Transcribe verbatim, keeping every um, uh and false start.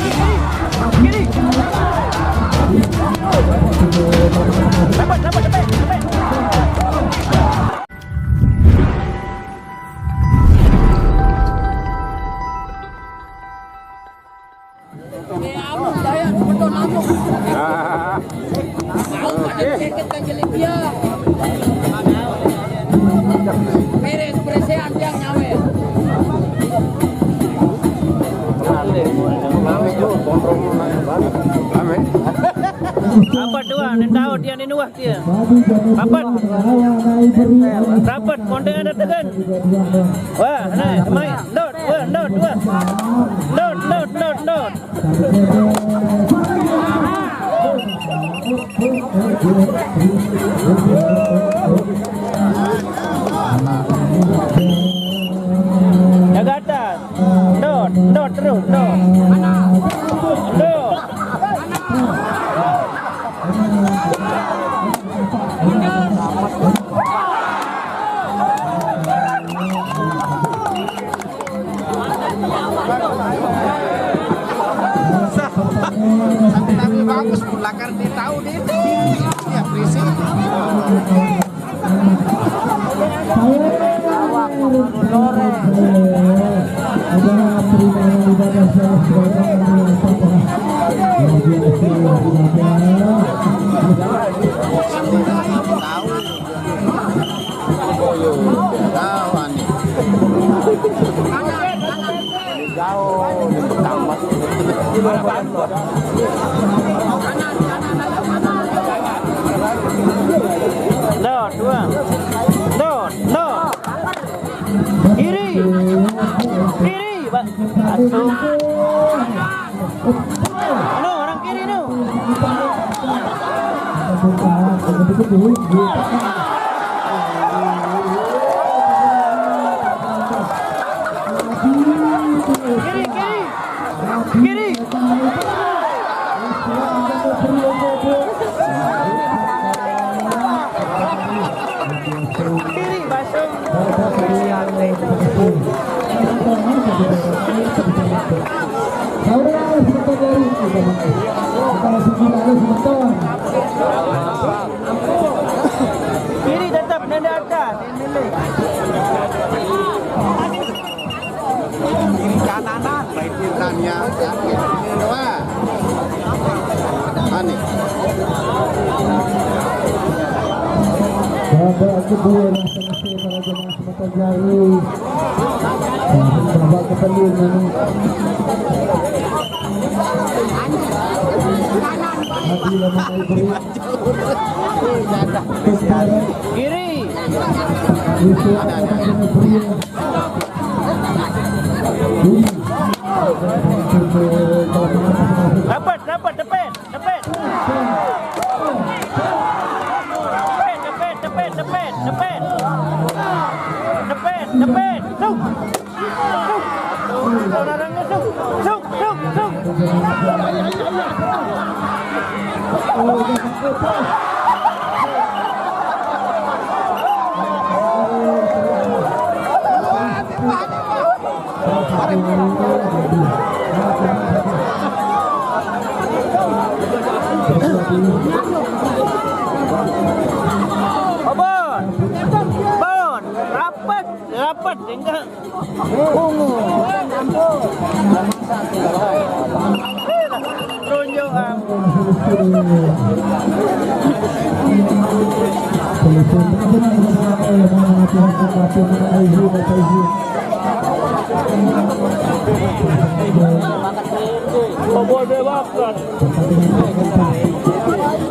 Kiri. Dapat, dapat, dapat, dapat. Apa tuan? Tahu dia ni nuah. Rapat. Rapat, konten ada tekan. Wah, nah, mai. Dot, wah, dot, wah. Dot, dot, dot, dot. Jaga atas. Dot, dot terus, dot. Dot. Tapi bagus pula kan dia tahu dia itu. Ya, berisik. Dot, dua. Dot, dot. Kiri. Kiri, Pak. Masuk. Anu, orang kiri tu. Kiri, kiri. Kiri. Kiri, masuk. Kiri tetap nanda atas. Kiri kananan, baik Firdan ya. Ini dua. Ani. Babak kedua dah selesai para jemaah. Terjadi. Babak kepelin ini. Adil menaik beri. Kiri. Itu ada beri. Dapat, dapat, dapat. Tepet. Tepet, tepet, tepet, tepet, tepet. Tepet, tepet. Suk. Suk. Suk, suk, suk, suk. Babon. Bon. Rapat. Rapat. Tinggal. Ungu. Tunjuk, ah. Babon dia bakat.